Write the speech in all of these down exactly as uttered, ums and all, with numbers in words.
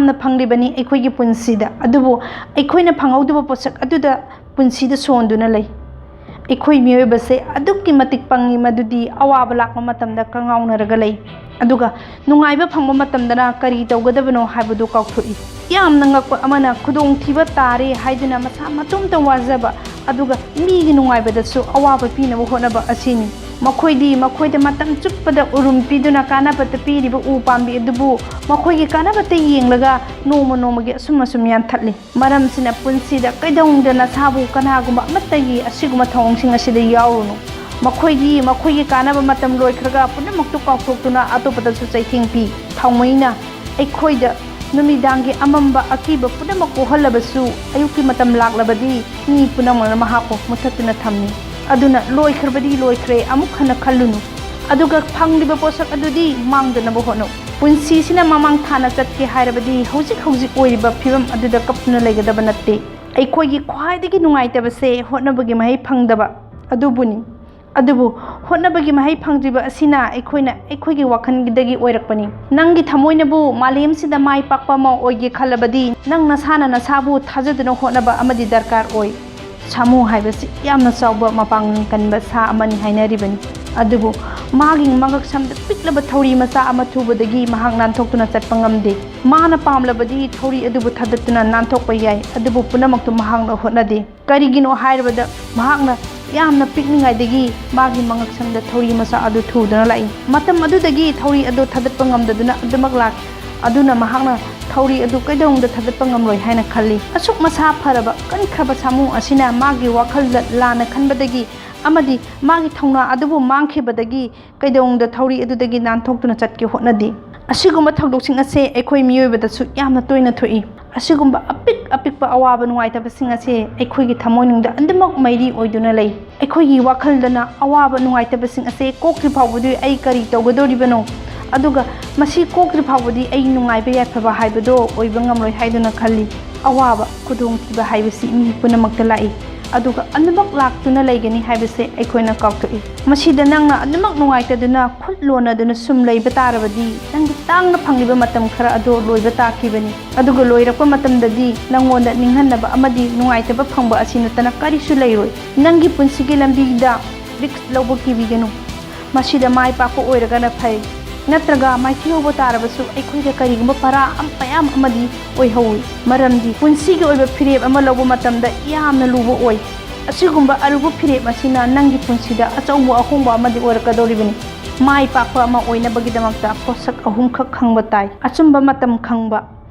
ꯌꯥꯝꯅ ꯐꯪꯂꯤꯕꯅꯤ ꯑꯩꯈꯣꯏꯒꯤ ꯄꯨꯟꯁꯤꯗ, ꯑꯗꯨꯕꯨ ꯑꯩꯈꯣꯏꯅ ꯐꯪꯍꯧꯗꯕ ꯄꯣꯠꯁꯛ ꯑꯗꯨꯗ ꯄꯨꯟꯁꯤꯗ ꯁꯣꯟꯗꯨꯅ ꯂꯩ꯫ ꯑꯩꯈꯣꯏ ꯃꯤꯑꯣꯏꯕꯁꯦ ꯑꯗꯨꯛꯀꯤ ꯃꯇꯤꯛ ꯄꯪꯉꯤ, ꯃꯗꯨꯗꯤ ꯑꯋꯥꯕ ꯂꯥꯛꯄ ꯃꯇꯝꯗ ꯀꯉꯥꯎꯅꯔꯒ ꯂꯩ, ꯑꯗꯨꯒ ꯅꯨꯡꯉꯥꯏꯕ ꯐꯪꯕ ꯃꯇꯝꯗꯅ ꯀꯔꯤ ꯇꯧꯒꯗꯕꯅꯣ ꯍꯥꯏꯕꯗꯨ ꯀꯥꯎꯊꯣꯛꯏ꯫ ꯌꯥꯝꯅ ꯉꯛꯄ ꯑꯃꯅ, ꯈꯨꯗꯣꯡꯊꯤꯕ ꯇꯥꯔꯦ ꯍꯥꯏꯗꯨꯅ ꯃꯁꯥ ꯃꯇꯣꯝꯇ ꯋꯥꯖꯕ, ꯑꯗꯨꯒ ꯃꯤꯒꯤ ꯅꯨꯡꯉꯥꯏꯕꯗꯁꯨ ꯑꯋꯥꯕ ꯄꯤꯅꯕ ꯍꯣꯠꯅꯕ ꯑꯁꯤꯅꯤ꯫ ꯃꯈꯣꯏꯗꯤ ꯃꯈꯣꯏꯗ ꯃꯇꯝ ꯆꯨꯞꯄꯗ ꯎꯔꯨꯝ ꯄꯤꯗꯨꯅ ꯀꯥꯟꯅꯕꯇ ꯄꯤꯔꯤꯕ ꯎ ꯄꯥꯝꯕꯤ ꯑꯗꯨꯕꯨ ꯃꯈꯣꯏꯒꯤ ꯀꯥꯟꯅꯕꯇ ꯌꯦꯡꯂꯒ ꯅꯣꯡꯃ ꯅꯣꯡꯃꯒꯤ ꯑꯁꯨꯝ ꯑꯁꯨꯝ ꯌꯥꯟꯊꯠꯂꯤ꯫ ꯃꯔꯝꯁꯤꯅ ꯄꯨꯟꯁꯤꯗ ꯀꯩꯗꯧꯅꯨꯡꯗ ꯅꯁꯥꯕꯨ ꯀꯅꯥꯒꯨꯝꯕ ꯑꯃꯠꯇꯒꯤ ꯑꯁꯤꯒꯨꯝꯕ ꯊꯧꯑꯣꯡꯁꯤꯡ ꯑꯁꯤꯗ ꯌꯥꯎꯔꯨꯅꯨ꯫ ꯃꯈꯣꯏꯗꯤ ꯃꯈꯣꯏꯒꯤ ꯀꯥꯟꯅꯕ ꯃꯇꯝ ꯂꯣꯏꯈ꯭ꯔꯒ ꯄꯨꯝꯅꯃꯛꯇꯨ ꯀꯥꯎꯊꯣꯛꯇꯨꯅ ꯑꯇꯣꯞꯄꯗꯁꯨ ꯆꯩꯊꯦꯡ ꯄꯤ꯫ ꯊꯥꯎꯃꯩꯅ ꯑꯩꯈꯣꯏꯗ ꯅꯨꯃꯤꯗꯥꯡꯒꯤ ꯑꯃꯝꯕ ꯑꯀꯤꯕ ꯄꯨꯝꯅꯃꯛ ꯀꯣꯛꯍꯜꯂꯕꯁꯨ, ꯑꯌꯨꯛꯀꯤ ꯃꯇꯝ ꯂꯥꯛꯂꯕꯗꯤ ꯃꯤ ꯄꯨꯝꯅꯃꯛꯅ ꯃꯍꯥꯛꯄꯨ ꯃꯨꯊꯠꯇꯨꯅ ꯊꯝꯃꯤ꯫ ꯑꯗꯨꯅ ꯂꯣꯏꯈ꯭ꯔꯕꯗꯤ ꯂꯣꯏꯈ꯭ꯔꯦ, ꯑꯃꯨꯛ ꯍꯟꯅ ꯈꯜꯂꯨꯅꯨ꯫ ꯑꯗꯨꯒ ꯐꯪꯂꯤꯕ ꯄꯣꯠꯁꯛ ꯑꯗꯨꯗꯤ ꯃꯥꯡꯗꯅꯕ ꯍꯣꯠꯅꯧ꯫ ꯄꯨꯟꯁꯤꯁꯤꯅ ꯃꯃꯥꯡ ꯊꯥꯅ ꯆꯠꯀꯦ ꯍꯥꯏꯔꯕꯗꯤ ꯍꯧꯖꯤꯛ ꯍꯧꯖꯤꯛ ꯑꯣꯏꯔꯤꯕ ꯐꯤꯕꯝ ꯑꯗꯨꯗ ꯀꯞꯇꯨꯅ ꯂꯩꯒꯗꯕ ꯅꯠꯇꯦ꯫ ꯑꯩꯈꯣꯏꯒꯤ ꯈ꯭ꯋꯥꯏꯗꯒꯤ ꯅꯨꯡꯉꯥꯏꯇꯕꯁꯦ ꯍꯣꯠꯅꯕꯒꯤ ꯃꯍꯩ ꯐꯪꯗꯕ ꯑꯗꯨꯕꯨꯅꯤ꯫ ꯑꯗꯨꯕꯨ ꯍꯣꯠꯅꯕꯒꯤ ꯃꯍꯩ ꯐꯪꯗ꯭ꯔꯤꯕ ꯑꯁꯤꯅ ꯑꯩꯈꯣꯏꯅ ꯑꯩꯈꯣꯏꯒꯤ ꯋꯥꯈꯜꯗꯒꯤ ꯑꯣꯏꯔꯛꯄꯅꯤ꯫ ꯅꯪꯒꯤ ꯊꯃꯣꯏꯅꯕꯨ ꯃꯥꯂꯦꯝꯁꯤꯗ ꯃꯥꯏ ꯄꯥꯛꯄ ꯑꯃ ꯑꯣꯏꯒꯦ ꯈꯜꯂꯕꯗꯤ ꯅꯪ ꯅꯁꯥꯅ ꯅꯁꯥꯕꯨ ꯊꯥꯖꯗꯨꯅ ꯍꯣꯠꯅꯕ ꯑꯃꯗꯤ ꯗꯔꯀꯥꯔ ꯑꯣꯏ꯫ ꯁꯥꯃꯨ ꯍꯥꯏꯕꯁꯤ ꯌꯥꯝꯅ ꯆꯥꯎꯕ ꯃꯄꯥꯡꯒꯜ ꯀꯟꯕ ꯁꯥ ꯑꯃꯅꯤ ꯍꯥꯏꯅꯔꯤꯕꯅꯤ꯫ ꯑꯗꯨꯕꯨ ꯃꯥꯒꯤ ꯃꯉꯛꯁꯝꯗ ꯄꯤꯛꯂꯕ ꯊꯧꯔꯤ ꯃꯆꯥ ꯑꯃ ꯊꯨꯕꯗꯒꯤ ꯃꯍꯥꯛ ꯅꯥꯟꯊꯣꯛꯇꯨꯅ ꯆꯠꯄ ꯉꯝꯗꯦ꯫ ꯃꯥꯅ ꯄꯥꯝꯂꯕꯗꯤ ꯊꯧꯔꯤ ꯑꯗꯨꯕꯨ ꯊꯥꯗꯠꯇꯨꯅ ꯅꯥꯟꯊꯣꯛꯄ ꯌꯥꯏ, ꯑꯗꯨꯕꯨ ꯄꯨꯝꯅꯃꯛꯇꯨ ꯃꯍꯥꯛꯅ ꯍꯣꯠꯅꯗꯦ꯫ ꯀꯔꯤꯒꯤꯅꯣ ꯍꯥꯏꯔꯕꯗ ꯃꯍꯥꯛꯅ ꯌꯥꯝꯅ ꯄꯤꯛꯂꯤꯉꯩꯗꯒꯤ ꯃꯥꯒꯤ ꯃꯉꯛꯁꯝꯗ ꯊꯧꯔꯤ ꯃꯆꯥ ꯑꯗꯨ ꯊꯨꯗꯨꯅ ꯂꯥꯛꯏ꯫ ꯃꯇꯝ ꯑꯗꯨꯗꯒꯤ ꯊꯧꯔꯤ ꯑꯗꯨ ꯊꯥꯗꯠꯄ ꯉꯝꯗꯗꯨꯅ ꯑꯗꯨꯃꯛ ꯂꯥꯛꯏ꯫ ꯑꯗꯨꯅ ꯃꯍꯥꯛꯅ ꯊꯧꯔꯤ ꯑꯗꯨ ꯀꯩꯗꯧꯅꯨꯡꯗ ꯊꯥꯗꯠꯄ ꯉꯝꯂꯣꯏ ꯍꯥꯏꯅ ꯈꯜꯂꯤ꯫ ꯑꯁꯨꯛ ꯃꯁꯥ ꯐꯔꯕ ꯀꯟꯈ꯭ꯔꯕ ꯁꯥꯃꯨ ꯑꯁꯤꯅ ꯃꯥꯒꯤ ꯋꯥꯈꯜꯗ ꯂꯥꯟꯅ ꯈꯟꯕꯗꯒꯤ ꯑꯃꯗꯤ ꯃꯥꯒꯤ ꯊꯧꯅꯥ ꯑꯗꯨꯕꯨ ꯃꯥꯡꯈꯤꯕꯗꯒꯤ ꯀꯩꯗꯧꯅꯨꯡꯗ ꯊꯧꯔꯤ ꯑꯗꯨꯗꯒꯤ ꯅꯥꯟꯊꯣꯛꯇꯨꯅ ꯆꯠꯀꯦ ꯍꯣꯠꯅꯗꯦ꯫ ꯑꯁꯤꯒꯨꯝꯕ ꯊꯧꯗꯣꯛꯁꯤꯡ ꯑꯁꯦ ꯑꯩꯈꯣꯏ ꯃꯤꯑꯣꯏꯕꯗꯁꯨ ꯌꯥꯝꯅ ꯇꯣꯏꯅ ꯊꯣꯛꯏ꯫ ꯑꯁꯤꯒꯨꯝꯕ ꯑꯄꯤꯛ ꯑꯄꯤꯛꯄ ꯑꯋꯥꯕ ꯅꯨꯡꯉꯥꯏꯇꯕꯁꯤꯡ ꯑꯁꯦ ꯑꯩꯈꯣꯏꯒꯤ ꯊꯃꯣꯏꯅꯨꯡꯗ ꯑꯗꯨꯃꯛ ꯃꯩꯔꯤ ꯑꯣꯏꯗꯨꯅ ꯂꯩ꯫ ꯑꯩꯈꯣꯏꯒꯤ ꯋꯥꯈꯜꯗꯅ ꯑꯋꯥꯕ ꯅꯨꯡꯉꯥꯏꯇꯕꯁꯤꯡ ꯑꯁꯦ ꯀꯣꯛꯇ꯭ꯔꯤ ꯐꯥꯎꯕꯗꯤ ꯑꯩ ꯀꯔꯤ ꯇꯧꯒꯗꯧꯔꯤꯕꯅꯣ? ꯑꯗꯨꯒ ꯃꯁꯤ ꯀꯣꯛꯇ꯭ꯔꯤ ꯐꯥꯎꯕꯗꯤ ꯑꯩ ꯅꯨꯡꯉꯥꯏꯕ ꯌꯥꯏꯐꯕ ꯍꯥꯏꯕꯗꯣ ꯑꯣꯏꯕ ꯉꯝꯂꯣꯏ ꯍꯥꯏꯗꯨꯅ ꯈꯜꯂꯤ꯫ ꯑꯋꯥꯕ, ꯈꯨꯗꯣꯡꯊꯤꯕ ꯍꯥꯏꯕꯁꯤ ꯃꯤ ꯄꯨꯝꯅꯃꯛꯇ ꯂꯥꯛꯏ꯫ ꯑꯗꯨꯒ ꯑꯗꯨꯃꯛ ꯂꯥꯛꯇꯨꯅ ꯂꯩꯒꯅꯤ ꯍꯥꯏꯕꯁꯦ ꯑꯩꯈꯣꯏꯅ ꯀꯥꯎꯊꯣꯛꯏ꯫ ꯃꯁꯤꯗ ꯅꯪꯅ ꯑꯗꯨꯃꯛ ꯅꯨꯡꯉꯥꯏꯇꯗꯨꯅ ꯈꯨꯠ ꯂꯣꯟꯅꯗꯨꯅ ꯁꯨꯝ ꯂꯩꯕ ꯇꯥꯔꯕꯗꯤ, ꯅꯪꯒꯤ ꯇꯥꯡꯅ ꯐꯪꯂꯤꯕ ꯃꯇꯝ ꯈꯔ ꯑꯗꯣ ꯂꯣꯏꯕ ꯇꯥꯈꯤꯕꯅꯤ꯫ ꯑꯗꯨꯒ ꯂꯣꯏꯔꯛꯄ ꯃꯇꯝꯗꯗꯤ ꯅꯪꯉꯣꯟꯗ ꯅꯤꯡꯍꯟꯅꯕ ꯑꯃꯗꯤ ꯅꯨꯡꯉꯥꯏꯇꯕ ꯐꯪꯕ ꯑꯁꯤ ꯅꯠꯇꯅ ꯀꯔꯤꯁꯨ ꯂꯩꯔꯣꯏ꯫ ꯅꯪꯒꯤ ꯄꯨꯟꯁꯤꯒꯤ ꯂꯝꯕꯤꯗ risk ꯂꯧꯕ ꯀꯤꯕꯤꯒꯅꯨ꯫ ꯃꯁꯤꯗ ꯃꯥꯏ ꯄꯥꯛꯄ ꯑꯣꯏꯔꯒꯅ ꯐꯩ, ꯅꯠꯇ꯭ꯔꯒ ꯃꯥꯏꯊꯤꯍꯧꯕ ꯇꯥꯔꯕꯁꯨ ꯑꯩꯈꯣꯏꯗ ꯀꯔꯤꯒꯨꯝꯕ ꯄꯔꯥ ꯑꯃ, ꯃꯌꯥꯝ ꯑꯃꯗꯤ ꯑꯣꯏꯍꯧꯋꯤ꯫ ꯃꯔꯝꯗꯤ ꯄꯨꯟꯁꯤꯒꯤ ꯑꯣꯏꯕ ꯐꯤꯔꯦꯞ ꯑꯃ ꯂꯧꯕ ꯃꯇꯝꯗ ꯌꯥꯝꯅ ꯂꯨꯕ ꯑꯣꯏ꯫ ꯑꯁꯤꯒꯨꯝꯕ ꯑꯔꯨꯕ ꯐꯤꯔꯦꯞ ꯑꯁꯤꯅ ꯅꯪꯒꯤ ꯄꯨꯟꯁꯤꯗ ꯑꯆꯧꯕ ꯑꯍꯣꯡꯕ ꯑꯃꯗꯤ ꯑꯣꯏꯔꯛꯀꯗꯧꯔꯤꯕꯅꯤ꯫ ꯃꯥꯏ ꯄꯥꯛꯄ ꯑꯃ ꯑꯣꯏꯅꯕꯒꯤꯗꯃꯛꯇ ꯄꯣꯠꯁꯛ ꯑꯍꯨꯝꯈꯛ ꯈꯪꯕ ꯇꯥꯏ: ꯑꯆꯨꯝꯕ ꯃꯇꯝ ꯈꯪꯕ,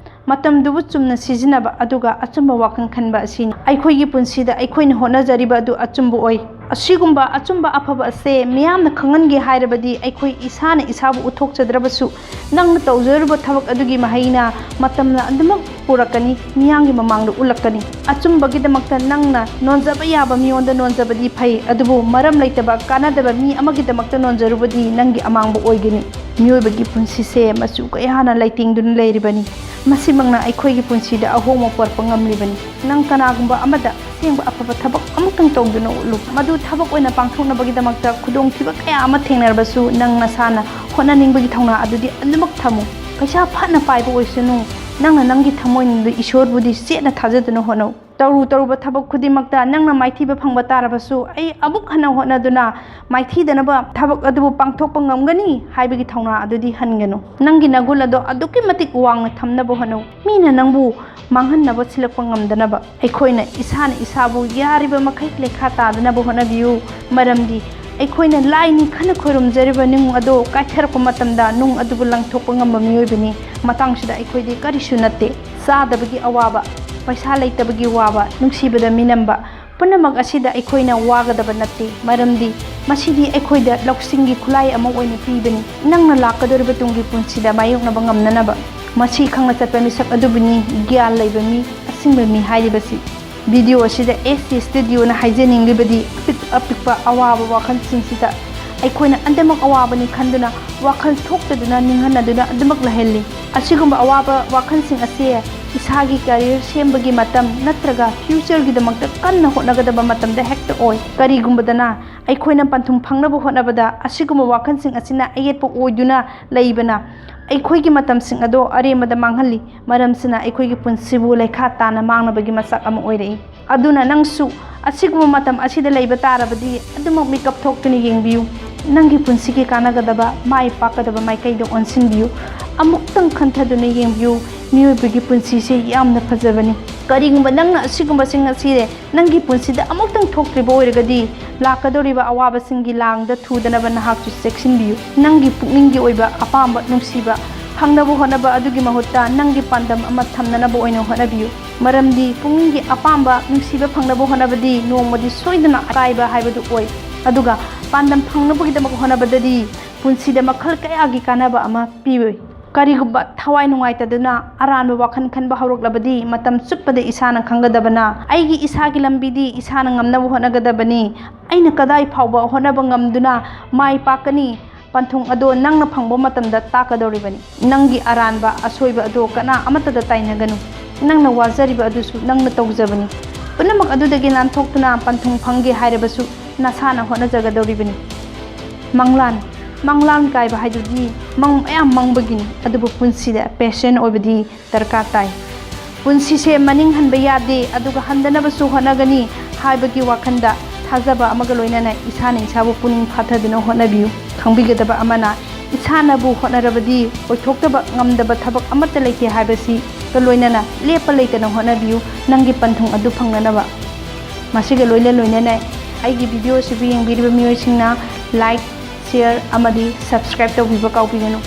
ꯃꯇꯝꯗꯨꯕꯨ ꯆꯨꯝꯅ ꯁꯤꯖꯤꯟꯅꯕ, ꯑꯗꯨꯒ ꯑꯆꯨꯝꯕ ꯋꯥꯈꯜ ꯈꯟꯕ ꯑꯁꯤꯅꯤ꯫ ꯑꯩꯈꯣꯏꯒꯤ ꯄꯨꯟꯁꯤꯗ ꯑꯩꯈꯣꯏꯅ ꯍꯣꯠꯅꯖꯔꯤꯕ ꯑꯗꯨ ꯑꯆꯨꯝꯕ ꯑꯣꯏ꯫ ꯑꯁꯤꯒꯨꯝꯕ ꯑꯆꯨꯝꯕ ꯑꯐꯕ ꯑꯁꯦ ꯃꯤꯌꯥꯝꯅ ꯈꯪꯍꯟꯒꯦ ꯍꯥꯏꯔꯕꯗꯤ ꯑꯩꯈꯣꯏ ꯏꯁꯥꯅ ꯏꯁꯥꯕꯨ ꯎꯠꯊꯣꯛꯆꯗ꯭ꯔꯕꯁꯨ, ꯅꯪꯅ ꯇꯧꯖꯔꯨꯕ ꯊꯕꯛ ꯑꯗꯨꯒꯤ ꯃꯍꯩꯅ ꯃꯇꯝꯅ ꯑꯗꯨꯃꯛ ꯄꯨꯔꯛꯀꯅꯤ, ꯃꯤꯌꯥꯝꯒꯤ ꯃꯃꯥꯡꯗ ꯎꯠꯂꯛꯀꯅꯤ꯫ ꯑꯆꯨꯝꯕꯒꯤꯗꯃꯛꯇ ꯅꯪꯅ ꯅꯣꯟꯖꯕ ꯌꯥꯕ ꯃꯤꯉꯣꯟꯗ ꯅꯣꯟꯖꯕꯗꯤ ꯐꯩ, ꯑꯗꯨꯕꯨ ꯃꯔꯝ ꯂꯩꯇꯕ, ꯀꯥꯟꯅꯗꯕ ꯃꯤ ꯑꯃꯒꯤꯗꯃꯛꯇ ꯅꯣꯟꯖꯔꯨꯕꯗꯤ ꯅꯪꯒꯤ ꯑꯃꯥꯡꯕ ꯑꯣꯏꯒꯅꯤ꯫ ꯃꯤꯑꯣꯏꯕꯒꯤ ꯄꯨꯟꯁꯤꯁꯦ ꯃꯆꯨ ꯀꯌꯥꯅ ꯂꯩꯇꯦꯡꯗꯨꯅ ꯂꯩꯔꯤꯕꯅꯤ꯫ ꯃꯁꯤꯃꯛꯅ ꯑꯩꯈꯣꯏꯒꯤ ꯄꯨꯟꯁꯤꯗ ꯑꯍꯣꯡꯕ ꯄꯨꯔꯛꯄ ꯉꯝꯂꯤꯕꯅꯤ꯫ ꯅꯪ ꯀꯅꯥꯒꯨꯝꯕ ꯑꯃꯗ ꯑꯁꯦꯡꯕ ꯑꯐꯕ ꯊꯕꯛ ꯑꯃꯇꯪ ꯇꯧꯗꯨꯅ ꯎꯠꯂꯨ꯫ ꯃꯗꯨ ꯊꯕꯛ ꯑꯣꯏꯅ ꯄꯥꯡꯊꯣꯛꯅꯕꯒꯤꯗꯃꯛꯇ ꯈꯨꯗꯣꯡꯊꯤꯕ ꯀꯌꯥ ꯑꯃ ꯊꯦꯡꯅꯔꯕꯁꯨ, ꯅꯪ ꯅꯁꯥꯅ ꯍꯣꯠꯅꯅꯤꯡꯕꯒꯤ ꯊꯧꯅꯥ ꯑꯗꯨꯗꯤ ꯑꯗꯨꯃꯛ ꯊꯝꯃꯨ꯫ ꯄꯩꯁꯥ ꯐꯠꯅ ꯄꯥꯏꯕ ꯑꯣꯏꯁꯅꯨ, ꯅꯪꯅ ꯅꯪꯒꯤ ꯊꯃꯣꯏꯅꯨꯡꯗ ꯏꯁꯣꯔꯕꯨꯗꯤ ꯆꯦꯠꯅ ꯊꯥꯖꯗꯨꯅ ꯍꯣꯠꯅꯧ꯫ ꯇꯧꯔꯨ ꯇꯧꯔꯨꯕ ꯊꯕꯛ ꯈꯨꯗꯤꯡꯃꯛꯇ ꯅꯪꯅ ꯃꯥꯏꯊꯤꯕ ꯐꯪꯕ ꯇꯥꯔꯕꯁꯨ, ꯑꯩ ꯑꯃꯨꯛ ꯍꯟꯅ ꯍꯣꯠꯅꯗꯨꯅ ꯃꯥꯏꯊꯤꯗꯅꯕ ꯊꯕꯛ ꯑꯗꯨꯕꯨ ꯄꯥꯡꯊꯣꯛꯄ ꯉꯝꯒꯅꯤ ꯍꯥꯏꯕꯒꯤ ꯊꯧꯅꯥ ꯑꯗꯨꯗꯤ ꯍꯟꯒꯅꯨ꯫ ꯅꯪꯒꯤ ꯅꯒꯨꯟ ꯑꯗꯣ ꯑꯗꯨꯛꯀꯤ ꯃꯇꯤꯛ ꯋꯥꯡꯅ ꯊꯝꯅꯕ ꯍꯣꯠꯅꯧ꯫ ꯃꯤꯅ ꯅꯪꯕꯨ ꯃꯥꯡꯍꯟꯅꯕ ꯁꯤꯜꯂꯛꯄ ꯉꯝꯗꯅꯕ꯫ ꯑꯩꯈꯣꯏꯅ ꯏꯁꯥꯅ ꯏꯁꯥꯕꯨ ꯌꯥꯔꯤꯕ ꯃꯈꯩ ꯂꯩꯈꯥ ꯇꯥꯗꯅꯕ ꯍꯣꯠꯅꯕꯤꯌꯨ, ꯃꯔꯝꯗꯤ ꯑꯩꯈꯣꯏꯅ ꯂꯥꯏꯅꯤ ꯈꯟꯅ ꯈꯣꯏꯔꯨꯝꯖꯔꯤꯕ ꯅꯨꯡ ꯑꯗꯣ ꯀꯥꯏꯊꯔꯛꯄ ꯃꯇꯝꯗ ꯅꯨꯡ ꯑꯗꯨꯕꯨ ꯂꯪꯊꯣꯛꯄ ꯉꯝꯕ ꯃꯤꯑꯣꯏꯕꯅꯤ꯫ ꯃꯇꯥꯡꯁꯤꯗ ꯑꯩꯈꯣꯏꯗꯤ ꯀꯔꯤꯁꯨ ꯅꯠꯇꯦ꯫ ꯆꯥꯗꯕꯒꯤ ꯑꯋꯥꯕ, ꯄꯩꯁꯥ ꯂꯩꯇꯕꯒꯤ ꯋꯥꯕ, ꯅꯨꯡꯁꯤꯕꯗ ꯃꯤꯅꯝꯕ, ꯄꯨꯝꯅꯃꯛ ꯑꯁꯤꯗ ꯑꯩꯈꯣꯏꯅ ꯋꯥꯒꯗꯕ ꯅꯠꯇꯦ, ꯃꯔꯝꯗꯤ ꯃꯁꯤꯗꯤ ꯑꯩꯈꯣꯏꯗ ꯂꯧꯁꯤꯡꯒꯤ ꯈꯨꯠꯂꯥꯏ ꯑꯃ ꯑꯣꯏꯅ ꯄꯤꯕꯅꯤ, ꯅꯪꯅ ꯂꯥꯛꯀꯗꯧꯔꯤꯕ ꯇꯨꯡꯒꯤ ꯄꯨꯟꯁꯤꯗ ꯃꯥꯌꯣꯛꯅꯕ ꯉꯝꯅꯅꯕ꯫ ꯃꯁꯤ ꯈꯪꯅ ꯆꯠꯄ ꯃꯤꯁꯛ ꯑꯗꯨꯕꯨꯅꯤ ꯒ꯭ꯌꯥꯟ ꯂꯩꯕ ꯃꯤ, ꯑꯁꯤꯡꯕ ꯃꯤ ꯍꯥꯏꯔꯤꯕꯁꯤ꯫ ꯚꯤꯗꯤꯑꯣ ꯑꯁꯤꯗ ꯑꯦꯁ ꯁꯤ ꯁ꯭ꯇꯨꯗꯤꯑꯣꯅ ꯍꯥꯏꯖꯅꯤꯡꯂꯤꯕꯗꯤ, ꯑꯄꯤꯛ ꯑꯄꯤꯛꯄ ꯑꯋꯥꯕ ꯋꯥꯈꯜꯁꯤꯡꯁꯤꯗ ꯑꯩꯈꯣꯏꯅ ꯑꯗꯨꯃꯛ ꯑꯋꯥꯕꯅꯤ ꯈꯟꯗꯨꯅ ꯋꯥꯈꯜ ꯊꯣꯛꯇꯗꯨꯅ ꯅꯤꯡꯍꯟꯅꯗꯨꯅ ꯑꯗꯨꯃꯛ ꯂꯩꯍꯜꯂꯤ꯫ ꯑꯁꯤꯒꯨꯝꯕ ꯑꯋꯥꯕ ꯋꯥꯈꯜꯁꯤꯡ ꯑꯁꯤ ꯏꯁꯥꯒꯤ ꯀꯦꯔꯤꯌꯔ ꯁꯦꯝꯕꯒꯤ ꯃꯇꯝ ꯅꯠꯇ꯭ꯔꯒ ꯐ꯭ꯌꯨꯆꯔꯒꯤꯗꯃꯛꯇ ꯀꯟꯅ ꯍꯣꯠꯅꯒꯗꯕ ꯃꯇꯝꯗ ꯍꯦꯛꯇ ꯑꯣꯏ꯫ ꯀꯔꯤꯒꯨꯝꯕꯗꯅ ꯑꯩꯈꯣꯏꯅ ꯄꯟꯊꯨꯡ ꯐꯪꯅꯕ ꯍꯣꯠꯅꯕꯗ ꯑꯁꯤꯒꯨꯝꯕ ꯋꯥꯈꯜꯁꯤꯡ ꯑꯁꯤꯅ ꯑꯌꯦꯠꯄ ꯑꯣꯏꯗꯨꯅ ꯂꯩꯕꯅ ꯑꯩꯈꯣꯏꯒꯤ ꯃꯇꯝꯁꯤꯡ ꯑꯗꯣ ꯑꯔꯦꯝꯕꯗ ꯃꯥꯡꯍꯜꯂꯤ꯫ ꯃꯔꯝꯁꯤꯅ ꯑꯩꯈꯣꯏꯒꯤ ꯄꯨꯟꯁꯤꯕꯨ ꯂꯩꯈꯥ ꯇꯥꯅ ꯃꯥꯡꯅꯕꯒꯤ ꯃꯁꯛ ꯑꯃ ꯑꯣꯏꯔꯛꯏ꯫ ꯑꯗꯨꯅ ꯅꯪꯁꯨ ꯑꯁꯤꯒꯨꯝꯕ ꯃꯇꯝ ꯑꯁꯤꯗ ꯂꯩꯕ ꯇꯥꯔꯕꯗꯤ ꯑꯗꯨꯃꯛ ꯃꯤꯀꯞ ꯊꯣꯛꯇꯨꯅ ꯌꯦꯡꯕꯤꯌꯨ꯫ ꯅꯪꯒꯤ ꯄꯨꯟꯁꯤꯒꯤ ꯀꯥꯟꯅꯒꯗꯕ ꯃꯥꯏ ꯄꯥꯛꯀꯗꯕ ꯃꯥꯏꯀꯩꯗ ꯑꯣꯟꯁꯤꯟꯕꯤꯌꯨ꯫ ꯑꯃꯨꯛꯇꯪ ꯈꯟꯊꯗꯨꯅ ꯌꯦꯡꯕꯤꯌꯨ꯫ ꯃꯤꯑꯣꯏꯕꯒꯤ ꯄꯨꯟꯁꯤꯁꯦ ꯌꯥꯝꯅ ꯐꯖꯕꯅꯤ꯫ ꯀꯔꯤꯒꯨꯝꯕ ꯅꯪꯅ ꯑꯁꯤꯒꯨꯝꯕꯁꯤꯡ ꯑꯁꯤ ꯅꯪꯒꯤ ꯄꯨꯟꯁꯤꯗ ꯑꯃꯨꯛꯇꯪ ꯊꯣꯛꯇ꯭ꯔꯤꯕ ꯑꯣꯏꯔꯒꯗꯤ ꯂꯥꯛꯀꯗꯧꯔꯤꯕ ꯑꯋꯥꯕꯁꯤꯡꯒꯤ ꯂꯥꯡꯗ ꯊꯨꯗꯅꯕ ꯅꯍꯥꯛꯁꯨ ꯆꯦꯛꯁꯤꯟꯕꯤꯌꯨ꯫ ꯅꯪꯒꯤ ꯄꯨꯛꯅꯤꯡꯒꯤ ꯑꯣꯏꯕ ꯑꯄꯥꯝꯕ ꯅꯨꯡꯁꯤꯕ ꯐꯪꯅꯕ ꯍꯣꯠꯅꯕ ꯑꯗꯨꯒꯤ ꯃꯍꯨꯠꯇ ꯅꯪꯒꯤ ꯄꯥꯟꯗꯝ ꯑꯃ ꯊꯝꯅꯅꯕ ꯑꯣꯏꯅ ꯍꯣꯠꯅꯕꯤꯌꯨ꯫ ꯃꯔꯝꯗꯤ ꯄꯨꯛꯅꯤꯡꯒꯤ ꯑꯄꯥꯝꯕ ꯅꯨꯡꯁꯤꯕ ꯐꯪꯅꯕ ꯍꯣꯠꯅꯕꯗꯤ ꯅꯣꯡꯃꯗꯤ ꯁꯣꯏꯗꯅ ꯑꯀꯥꯏꯕ ꯍꯥꯏꯕꯗꯨ ꯑꯣꯏ꯫ ꯑꯗꯨꯒ ꯄꯥꯟꯗꯝ ꯐꯪꯅꯕꯒꯤꯗꯃꯛ ꯍꯣꯠꯅꯕꯗꯗꯤ ꯄꯨꯟꯁꯤꯗ ꯃꯈꯜ ꯀꯌꯥꯒꯤ ꯀꯥꯟꯅꯕ ꯑꯃ ꯄꯤꯕ꯫ ꯀꯔꯤꯒꯨꯝꯕ ꯊꯋꯥꯏ ꯅꯨꯡꯉꯥꯏꯇꯗꯨꯅ ꯑꯔꯥꯟꯕ ꯋꯥꯈꯜ ꯈꯟꯕ ꯍꯧꯔꯛꯂꯕꯗꯤ ꯃꯇꯝ ꯆꯨꯞꯄꯗ ꯏꯁꯥꯅ ꯈꯪꯒꯗꯕꯅ ꯑꯩꯒꯤ ꯏꯁꯥꯒꯤ ꯂꯝꯕꯤꯗꯤ ꯏꯁꯥꯅ ꯉꯝꯅꯕ ꯍꯣꯠꯅꯒꯗꯕꯅꯤ꯫ ꯑꯩꯅ ꯀꯗꯥꯏ ꯐꯥꯎꯕ ꯍꯣꯠꯅꯕ ꯉꯝꯗꯨꯅ ꯃꯥꯏ ꯄꯥꯛꯀꯅꯤ? ꯄꯟꯊꯨꯡ ꯑꯗꯣ ꯅꯪꯅ ꯐꯪꯕ ꯃꯇꯝꯗ ꯇꯥꯛꯀꯗꯧꯔꯤꯕꯅꯤ꯫ ꯅꯪꯒꯤ ꯑꯔꯥꯟꯕ ꯑꯁꯣꯏꯕ ꯑꯗꯣ ꯀꯅꯥ ꯑꯃꯠꯇꯗ ꯇꯥꯏꯅꯒꯅꯨ꯫ ꯅꯪꯅ ꯋꯥꯖꯔꯤꯕ ꯑꯗꯨꯁꯨ ꯅꯪꯅ ꯇꯧꯖꯕꯅꯤ꯫ ꯄꯨꯝꯅꯃꯛ ꯑꯗꯨꯗꯒꯤ ꯅꯥꯟꯊꯣꯛꯇꯨꯅ ꯄꯟꯊꯨꯡ ꯐꯪꯒꯦ ꯍꯥꯏꯔꯕꯁꯨ ꯅꯁꯥꯅ ꯍꯣꯠꯅꯖꯒꯗꯧꯔꯤꯕꯅꯤ꯫ ꯃꯪꯂꯥꯟ, ꯃꯪꯂꯥꯟ ꯀꯥꯏꯕ ꯍꯥꯏꯗꯨꯗꯤ ꯃꯪ ꯃꯌꯥꯝ ꯃꯪꯕꯒꯤꯅꯤ, ꯑꯗꯨꯕꯨ ꯄꯨꯟꯁꯤꯗ ꯄꯦꯁꯦꯟ ꯑꯣꯏꯕꯗꯤ ꯗꯔꯀꯥꯔ ꯇꯥꯏ꯫ ꯄꯨꯟꯁꯤꯁꯦ ꯃꯅꯤꯡ ꯍꯟꯕ ꯌꯥꯗꯦ, ꯑꯗꯨꯒ ꯍꯟꯗꯅꯕꯁꯨ ꯍꯣꯠꯅꯒꯅꯤ ꯍꯥꯏꯕꯒꯤ ꯋꯥꯈꯜꯗ ꯊꯥꯖꯕ ꯑꯃꯒ ꯂꯣꯏꯅꯅ ꯏꯁꯥꯅ ꯏꯁꯥꯕꯨ ꯄꯨꯛꯅꯤꯡ ꯐꯥꯊꯗꯨꯅ ꯍꯣꯠꯅꯕꯤꯌꯨ꯫ ꯈꯪꯕꯤꯒꯗꯕ ꯑꯃꯅ, ꯏꯁꯥꯅꯕꯨ ꯍꯣꯠꯅꯔꯕꯗꯤ ꯑꯣꯏꯊꯣꯛꯇꯕ ꯉꯝꯗꯕ ꯊꯕꯛ ꯑꯃꯠꯇ ꯂꯩꯇꯦ ꯍꯥꯏꯕꯁꯤꯒ ꯂꯣꯏꯅꯅ ꯂꯦꯞꯄ ꯂꯩꯇꯅ ꯍꯣꯠꯅꯕꯤꯌꯨ, ꯅꯪꯒꯤ ꯄꯟꯊꯨꯡ ꯑꯗꯨ ꯐꯪꯅꯅꯕ꯫ ꯃꯁꯤꯒ ꯂꯣꯏꯅ ꯂꯣꯏꯅꯅ ꯑꯩꯒꯤ ꯚꯤꯗꯤꯑꯣ ꯑꯁꯤꯕꯨ ꯌꯦꯡꯕꯤꯔꯤꯕ ꯃꯤꯑꯣꯏꯁꯤꯡꯅ ꯂꯥꯏꯛ, ꯁꯤꯌꯔ ꯑꯃꯗꯤ ꯁꯕꯁꯀ꯭ꯔꯥꯏꯕ ꯇꯧꯕꯤꯕ ꯀꯥꯎꯕꯤꯒꯅꯨ꯫